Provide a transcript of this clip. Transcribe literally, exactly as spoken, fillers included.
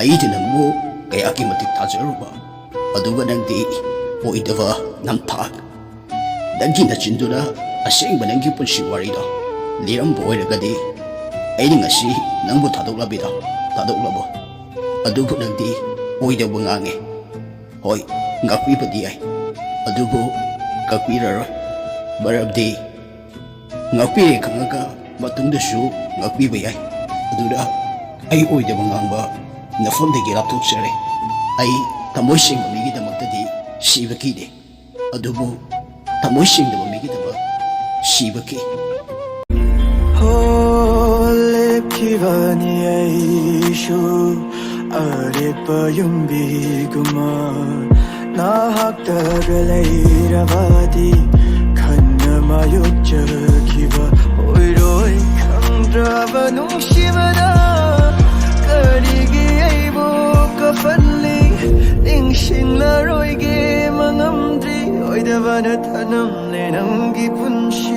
ꯑꯩꯗꯤ ꯅꯪꯕꯨ ꯀꯌꯥꯒꯤ ꯃꯇꯤꯛ ꯊꯥꯖꯔꯨꯕ, ꯑꯗꯨꯒ ꯅꯪꯗꯤ ꯑꯣꯏꯗꯕ ꯅꯝꯊꯥꯛ꯫ ꯅꯪꯒꯤ ꯅꯆꯤꯟꯗꯨꯅ ꯑꯁꯦꯡꯕ ꯅꯪꯒꯤ ꯄꯨꯟꯁꯤ ꯋꯥꯔꯤꯗꯣ ꯂꯤꯔꯝꯕ ꯑꯣꯏꯔꯒꯗꯤ, ꯑꯩꯅ ꯉꯁꯤ ꯅꯪꯕꯨ ꯊꯥꯗꯣꯛꯂꯕꯤꯗꯣ ꯊꯥꯗꯣꯛꯂꯕꯣ? ꯑꯗꯨꯕꯨ ꯅꯪꯗꯤ ꯑꯣꯏꯗꯕ ꯉꯥꯡꯉꯦ꯫ ꯍꯣꯏ, ꯉꯥꯛꯄꯤꯕꯗꯤ ꯌꯥꯏ, ꯑꯗꯨꯕꯨ ꯀꯛꯄꯤꯔꯔꯣꯏ꯫ ꯃꯔꯝꯗꯤ ꯉꯥꯛꯄꯤꯔꯦ ꯈꯪꯉꯒ ꯃꯇꯨꯡꯗꯁꯨ ꯉꯥꯛꯄꯤꯕ ꯌꯥꯏ꯫ ꯑꯗꯨꯅ ꯑꯩ ꯑꯣꯏꯗꯕ ꯉꯥꯡꯕ ꯅꯐꯝꯗꯒꯤ ꯂꯥꯞꯊꯣꯛꯆꯔꯦ꯫ ꯑꯩ ꯊꯃꯣꯏ ꯁꯦꯡꯕ ꯃꯤꯒꯤꯗꯃꯛꯇꯗꯤ ꯁꯤꯕ ꯀꯤꯗꯦ, ꯑꯗꯨꯕꯨ ꯊꯃꯣꯏ ꯁꯦꯡꯗꯕ ꯃꯤꯒꯤꯗꯃꯛ ꯁꯤꯕ ꯀꯤ꯫ ꯍꯣ, ꯂꯦꯞꯈꯤꯕꯅꯤ ꯑꯩꯁꯨ ꯑꯔꯦꯞꯄ ꯌꯨꯝꯕꯤꯒꯨꯝꯕ꯫ ꯅꯍꯥꯛꯇꯒ ꯂꯩꯔꯕꯗꯤ ꯈꯟꯅ ꯃꯥꯌꯣꯛꯆꯈꯤꯕ ꯑꯣꯏꯔꯣꯏ꯫ ꯈꯪꯗ꯭ꯔꯕ ꯅꯨꯡꯁꯤꯕꯅ ꯀꯔꯤꯒꯤ ꯑꯩꯕꯨ ꯀꯞꯍꯜꯂꯤ? ꯅꯤꯡꯁꯤꯡꯂꯔꯣꯏꯒꯦ ꯃꯉꯝꯗ꯭ꯔꯤ꯫ ꯑꯣꯏꯗꯕꯅ ꯊꯅꯝꯂꯦ ꯅꯪꯒꯤ ꯄꯨꯟꯁꯤ꯫